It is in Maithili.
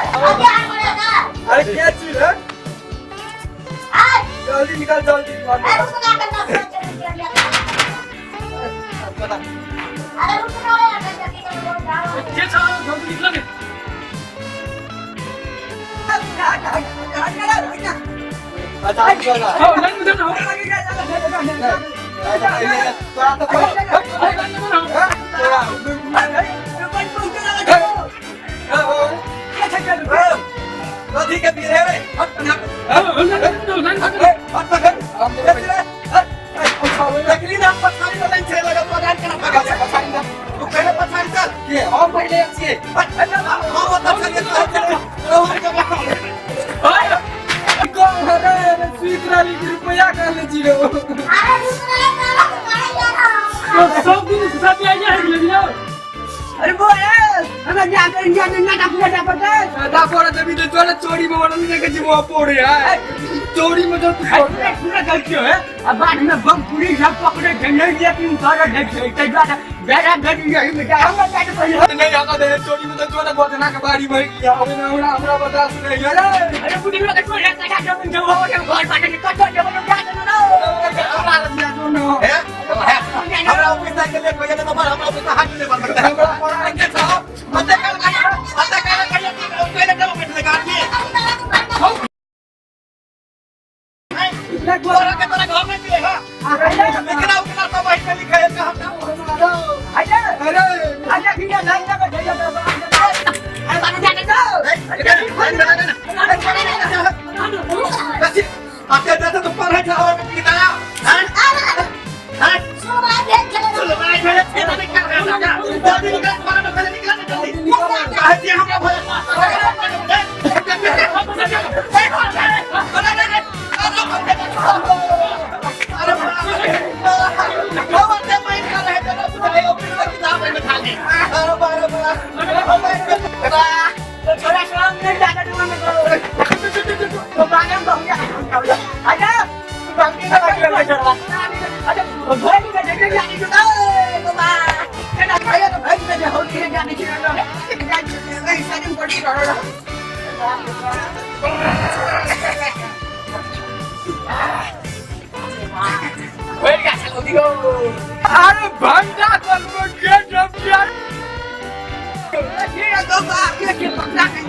अरे क्या चीज है? जल्दी निकाल, जल्दी निकाल। के छ, जल्दी निक्ल नि। अच्छा, निकल। हौ, लाइन में जाऊ न, हौ। तोरा त हौ, लाइन में जाऊ न, हौ। तोरा कथी के बीर है रे? हट हट। हौ, लाइन में जाऊ, लाइन में जाऊ। हट पकड़। देखली ना, पछाड़ी में लाइन छै लगल, तो लाइन केना पकड़ छै? पछाड़ी ना, तू पहिले पछाड़ी चल। के हम पहिले छियै? हट हट, हम ओतऽ चलिए, तू चल। हम के कौन है रे? स्वीट राली के रुपया कहले जीरो। तो सब दिन साथी आइया है गेलै ना। अरे वो है हमरा जा कर जा ना डाकुरा डापता। दा पोरा देबी तो तोरा चोरी में वाला नहीं के जीवो पोरे है चोरी में जो तू पूरा पूरा गलती है। अब बाद में बम पुलिस सब पकड़े नहीं, लेकिन सारा देख ते ज्यादा ज्यादा गलती यही में हमरा जाके पहिले नहीं आता दे चोरी में तो तोरा गोदना के बाड़ी भर गया अबे ना। हमरा हमरा बता सुने अरे। अरे बुढ़ी लोग तो रे कटा जमीन जो हो घर बाटे कटो जब लोग जा ना। हे, हमरा ऑफिस के लिए कोई तो हमरा ऑफिस हाथ नहीं बन सकता। हमरा पढ़ा के छौ मत कल मत कल कल पहिले जब बैठले गाड़ी तोरा के तोरा घर में मिले। हां, लिखना उखना सब बैठ के लिखे है हम। आजा। अरे। आजा कि ना लाइन लगा जा जा। अरे बाबू जा जा। आते जाते तो पढ़े था और किताब। हां हां, चलो भाई, मेरे खेत में निकल रहा है। जल्दी निकल, तुम्हारा तो पहले निकल, जल्दी काहे दिए हमरा भय। छोरा सामने जाता तो मैं तो बांगम बहुया। आजा बांगे का बांगे। आजा भाई का जगह जाने दो बाबा। केना खाया तो भाई में हो के जाने की ना नहीं सारी पड़ी करो। अरे भंडा कल को के जब यार। ये तो बा ये के पकड़ा के